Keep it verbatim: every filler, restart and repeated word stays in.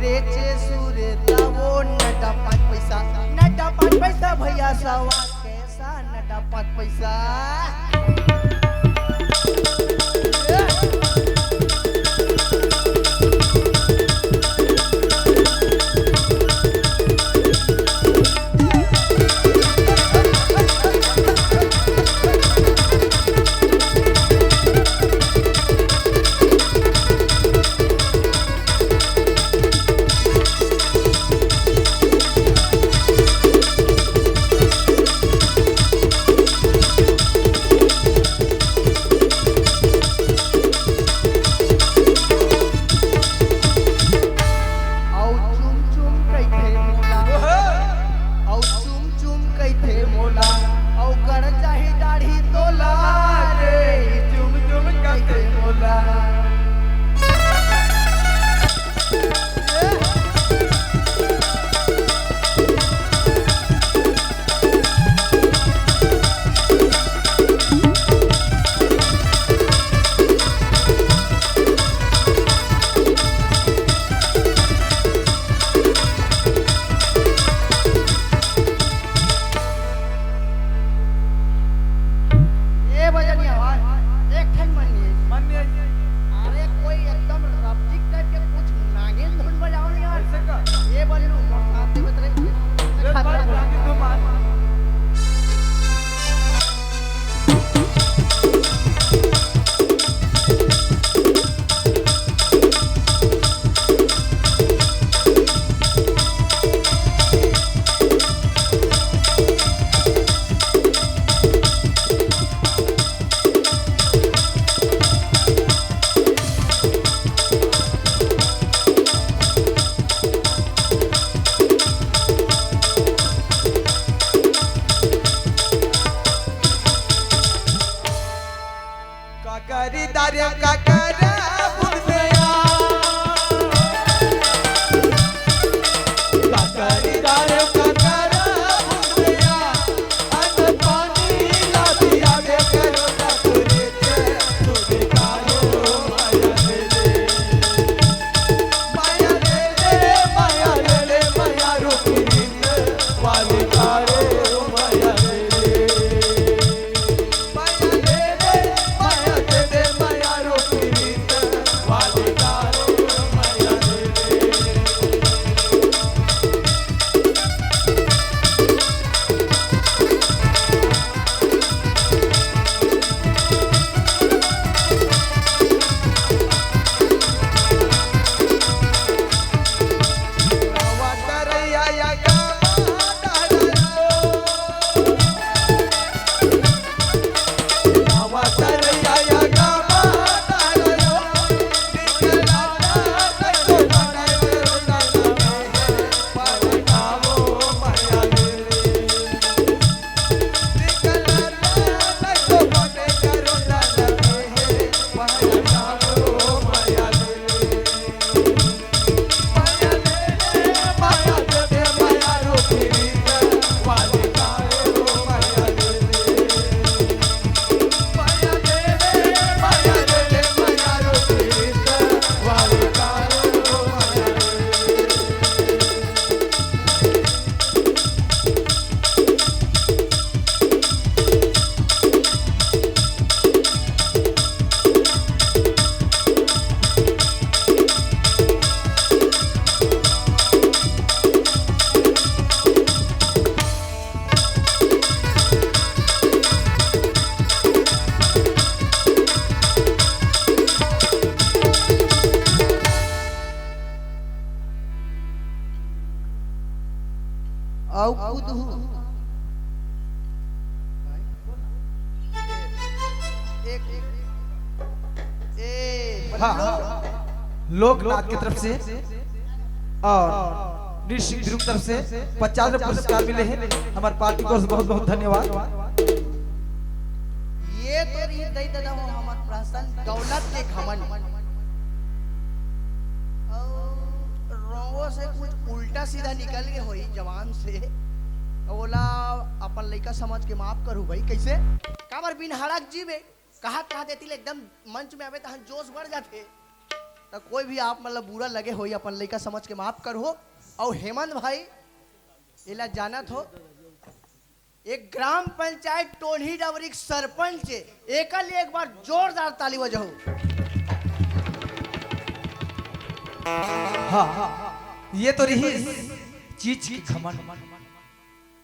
रेचे सुरे तवो नड्डा पाँच पैसा, नड्डा पाँच पैसा भैया सवा कैसा नड्डा पाँच पैसा। अउ चुम चुम कहिथे मोला, अउ चुम चुम कहिथे मोला, अउ कर चाही दाढ़ी तोला रे, चुम चुम कहिथे मोला। ए बजनिया भाई, एक ठन मन नहीं। मन नहीं। अरे कोई एकदम रपचिक टाइप के कुछ नागिन धुन बजाओ यार। ऐसे का? ए बल्लू, मोर साथ में बतरे। एक बार नागिन धुन मार। काकरी दारे काकर बुंदिया। काकरी दारे काकर बुंदिया। अन पानी ला दिया के करो तकुरे ते। सुधिकारो माया दे दे। माया दे दे, माया दे दे, माया रूपी रीत वाली कारो माया दे दे। अउ कुदहू। एक, ए, हाँ, हाँ। लोकनाथ की तरफ से और नृसिंह ध्रुव की तरफ से पचास रुपये पुरस्कार मिले हैं। हमारे पार्टी को बहुत बहुत धन्यवाद। ये तो रही दई ददा हो हमर प्रहसन दौलत के घमंड। अउ रोंगो से कुछ उल्टा सीधा निकल के होई जवान से। ओला अपन लइका समझ के माफ करू भाई। कैसे? काबर बिन हड़क जीवे? कहत कहत एती ले एकदम मंच में आवे तहन जोश बढ़ जाथे। त कोई भी आप मन ल बुरा लगे होही, अपन लइका समझ के माफ करहू। अउ हेमंत भाई, एला जानत हो, एक ग्राम पंचायत टोलही डबरी के सरपंच हे, एकर लिए एक बार जोरदार ताली बजाहू। हाँ, ये तो रहिस चीज के घमंड।